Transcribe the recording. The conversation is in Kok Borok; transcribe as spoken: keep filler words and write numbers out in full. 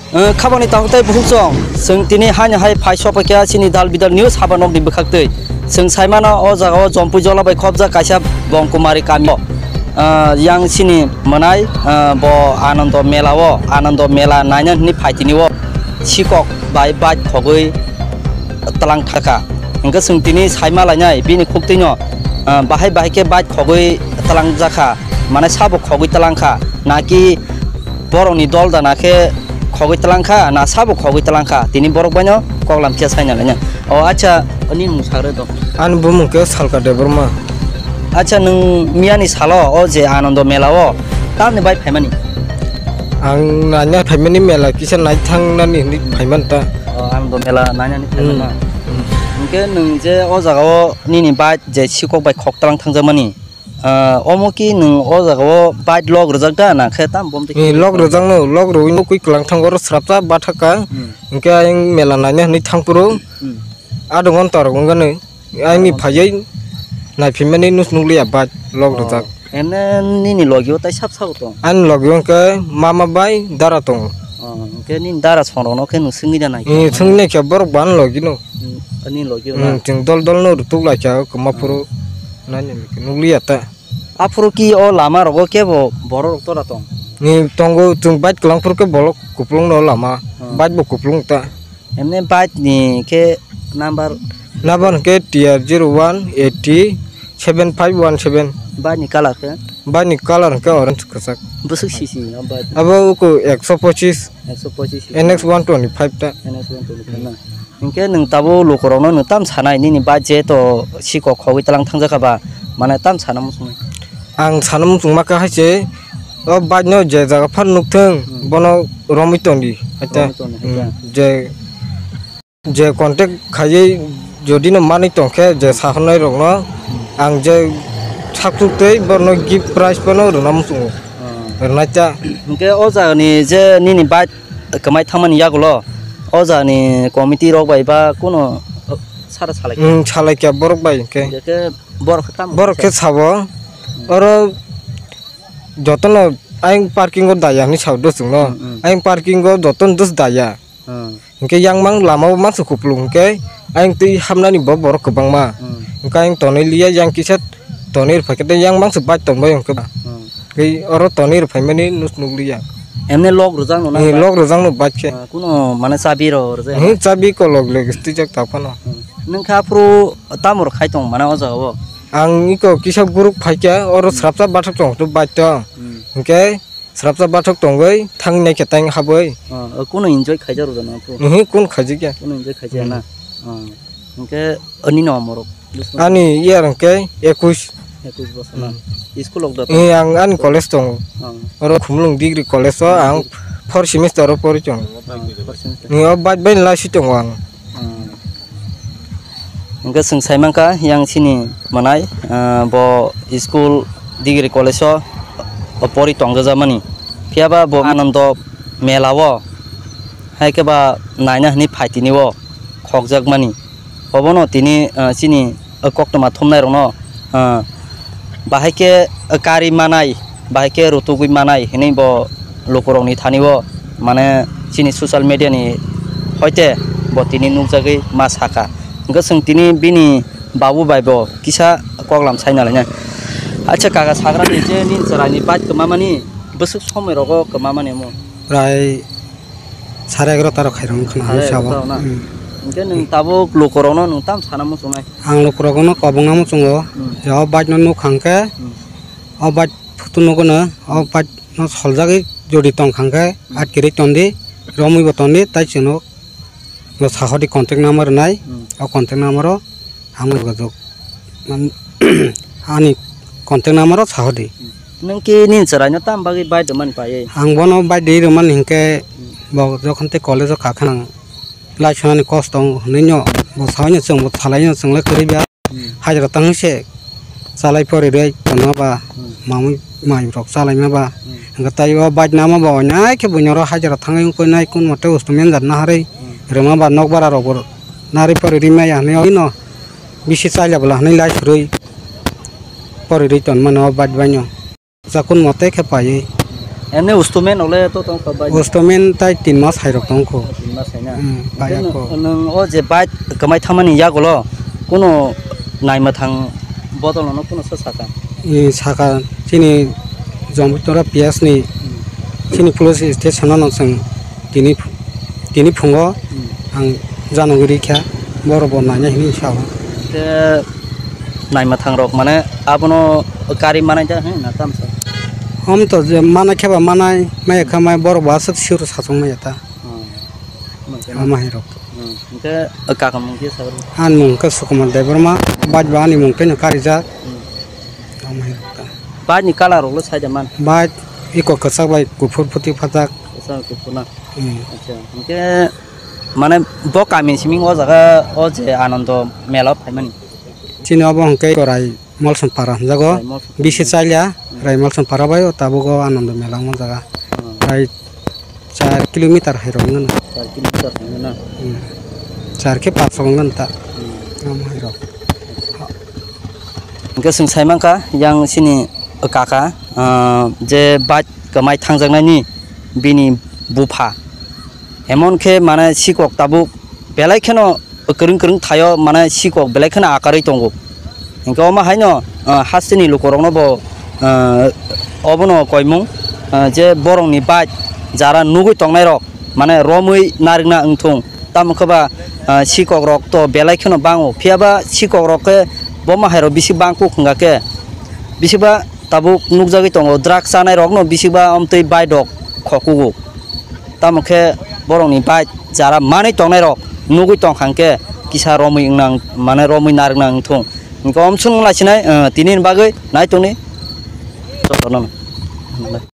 Eh, khabangni takhuk tei bukhuk chwng, chwng tini haino hai phai sokphaikha chini Dal Bidal News haba nokni bwkhaktwi. Chwng saimano o jagao Jompui Jola bai khobjak kaisa Bongkumari kamio. Eh, yang chini mwnai, eh, bo Anando Mela o, Anando Mela naina hwnwi phai tini o sikok bai bike khogwi tlang thangkha. Hwnkhe chwng tini saima lainai bini khuktwino, eh, bahai bahai khe bike khogwi tlang jakha, mane sabo khogwi tlang kha, naki borokni dol dana khe khogwi tlang kha, na sabo khogwi tlang kha, tini borok baino koklam phiya saina laina. O acha, ani mung sagre do. Ani bumung khe Salka Debbarma. Acha, nwng miyani salo o je Anando Mela o tamni bai phaimani? Ang naina phaimani, mela kisa nai thangnani hwnwi phaimani ta. O, Anando Mela nainani phaimani Hmm. na? Hmm. Hwnkhe nwng je o jagao nini bike je sikok bai khok tlang thangjakmani, Ah, omo ki nwng o jagao bike lock rwjak da, na khe tam bom twi Ni khe lock rwjakno, lock rwui nukui kwlang thango, oro srapsa bathak ka. Hmm. Hwnkhe ayang mela naina hwnwi thangphuru. Hmm. Adongo torok wngkha nwi. Ayangni Oh. phaiwi naiphimani nus nukliya bike lock Oh. rwjak. Ene nini logio tai sap sabo tong? Ani logio hwnkhe mama bai dara tongo. Oh, hwnkhe nini dara songrokno khe nwng swngwi da nai khe? Ni swngwi naikha borok bo ani logino. Hmm, ani logio Hmm, na? Chwng dol dol no rwtuk laikha kwma Oh. phuru. Nani nukliya ta. Aphuru ki o lama rogo kebo borok rok tora tong? Ni tongo, chwng bike kwlang phuru khe bolok kuplung no lama. Hmm. Bike bo kuplung ta. Emne bike ni khe number? Number khe T R zero one eight seven five one seven. Bike ni colour khe? Bike ni colour khe orange kwchak. Bwswk C C o bike? Abo uku ekso pochis. Ekso pochis. N X one twenty five ta. N X one twenty five na? Hinkhe nwng tabuk lukurokno nwng tam sanai, nini bike je to sikok khogwi tlang thangjakha ba, mane tam sana muchungo? Ang sana muchungma khe hai se, o bike no je jaga phano nukthung, Hmm. bono romwi tongdi, hai ta. Romwi tongdi, hai ta. Hmm, je, je contact khaiwi jodi no manwi tongkhe, je sahornai rokno, Hmm. ang je sakchuk tei bono gift prize phano rwna muchungo. Hmm. Rwnai ta. Hinkhe o jagani je nini bike kwmai thangmani yagulo o jagani committee rok bai ba kuno sara salai kha? Hmm, salai kha borok bai hinkhe. Hinkhe borok khe tamo Borok khe khe sa? Sabo, Hmm. Oro jotono ayang parking o daya hinwi sao do chwngno. Hmm, hmm. Ayang parking o jotono dos daya. Hmm. Hinkhe yang mang lama o mangsa kuplung hinkhe ayang twi hamnani bo borok kwbangma. Hmm. Hinkhe ayang tonwi liya yang kisa tonwi rwphaikhe tei yang mangsa bike tongbai hinkhe ba. Hmm. Tei oro tonwi rwphaimani nus nukliya. Emne lok rwjakno na Ni ba? Lok rwjakno bike khe. Ah, kuno mane chabi rw rwjak? Hmm, chabi kolok le twijak ta phano. Hmm. Nwng khe aphuru tamo rw khai tong mane o jaga o? Ang iko kisa group phaikha, oro Hmm. srapsa bathak tong tu bike to. Hmm. Hinkhe srapsa bathak tongwi thangwi naikhe tang habwi. Ah, o kuno enjoy khaijak rw jana aphuru? Mhm, kun khaijak ya. Kuno enjoy khaijak Hmm. na? Ah. Hinkhe ani no morok? Ani year hwnkhe ekush. Ekush bosor na? Hmm. School rok da Eh, ang ani college tongo. Ah. Oro Khumulwng Degree College o ang Hmm. fourth semester o pori tongo. Ah, fourth semester. Ni o bike bai laisi tongo ang. Ah. Hwnkhe chwng sai mankha yang chini mwnai, ah, bo school degree college o pori tongjakmani. Phiya ba bo Anando mela o hai khe ba naina hwnwi phai tini o khokjakmani. Obono tini, ah, chini, ah, koktwma thumnairokno, ah, bahai khe, ah, kari manai, bahai khe rutugwi manai hinwi bo lukurokni thani o, mane, chini social media ni hoite bo tini nukjagwi ma sakha. Hwnkhe chwng tini bini babu bai bo kisa koklam sai nalainai. Acha kaka, sagrani je nini chwraini bike kwmamani bwswk somoi rogo kwmamani omo? Prai sare egarota rok khairok wngkha na Sare hinwi sabo. egarota rok na? Hmm. Hwnkhe nwng tabuk lukurokno nwng tam sana muchungnai? Ang lukurokno kwbangma muchungo. Hmm. Je o bike no nuk kha hwnkhe Hmm. o bike photo nugwi no o bike no soljagwi jodi tong kha hwnkhe Hmm. atkirwi tondi, romwi bo tondi, tai chwngno bo sahodi contact number rwnai. Hmm. O contact number o Ang jogajog, man-, ani contact number o sahodi. Nwng ki nini chwraino tam bagwi bike rwmani paiwi? Ang bono bike rwmani hinkhe bo jokhon tei college o kakhe nang lai sonani kosto wng hwnwi no bo saui no chwng bo salai no chwng lai kwrwi ba Hmm. hajra tangwi se chalai pori rwi tonma ba Hmm. mamwi mai rok chalaima ba Hmm. hwnkhe tei o bike nama ba oinai khe buino oro hajra thangwi wngkoi nai kun mote ustu menjat naharwi Hmm. rwma ba nok bara rok bo narwi pori rimaya hinwi no bisi chaila bwla hinwi lai surwi pori rwi tonmano o bike baino. Jakun mote khe paiwi Emni ustumen ole to tong kha bai? Ustumen tai tin mas hai rok tong kho. Tin mas hai na? Hmm, bai. Hwnkhe ako. Nwng, nwng o je bike kwmai thangmani yagulo kuno naimwthang bodol no kuno sa saka? Ee, saka chini Jombitora P S ni, hmm, chini police station no chwng tini, tini phungo, hmm, ang janogwi rikha, borok bo naina hinwi sao. Te naimwthang rok mane abono kari manai da hwn na tamsa? Om to je manai khe ba manai, maya khe mai borok bo aswk siro sachung maya ta. Hmm. Ama hai rok. Hmm. Hwnkhe kakam mung khe sabar. Ani mung khe Sukumar Debbarma, bike bo ani mung twi no karijak. Hmm. Ama hai rok ta. Bike ni colour rok le sai da man? Bike iko kwchak bai kuphur phuti phatak. Kwchak kuphur na? Hmm. Acha, hwnkhe mane bo kami simi o jaga o je Anando mela o phaimani? Chini obo hwnkhe Korai Molson Para hwnjago. Korai Molson Para. Bisi chaila, hmm, Korai Molson Para bai o tabuk o Anando mela wng jaga. Hmm. Prai char kilometer hai rok wngna. Char kilometer hai wngna. Hmm. Char khe paanch rok wngna ta. Hmm. Am hai rok. Hwnkhe chwng sai mankha yang chini kaka, ah, je bike kwmai thangjaknaini bini bupha. Emon khe mane sikok tabuk belai kheno kwrwng kwrwng thaio mane sikok belai kheno akarwi tongo. Hwnkhe omo haino, ah, hasteni lukurokno bo, ah, obono koimung, ah, je borokni bike jara nugwi tongnairok mane romwi narwkna wngthung. Tamo khe ba, ah, sikokrok to belai kheno bango. Phiya ba sikokrok khe bo mahairok bisi bangkuk hwnga khe bisi ba tabuk nukjagwi tongo, drugs chanairokno bisi ba omtwi bike rok khokugo. Tamo khe borokni bike jara manwi tongnairok nugwi tongkha hwnkhe kisa romwi wngnang, mane romwi narwkna wngthung. Hwnkhe omswk wng laisinai, eh, tini ni bagwi nai tongni jotono.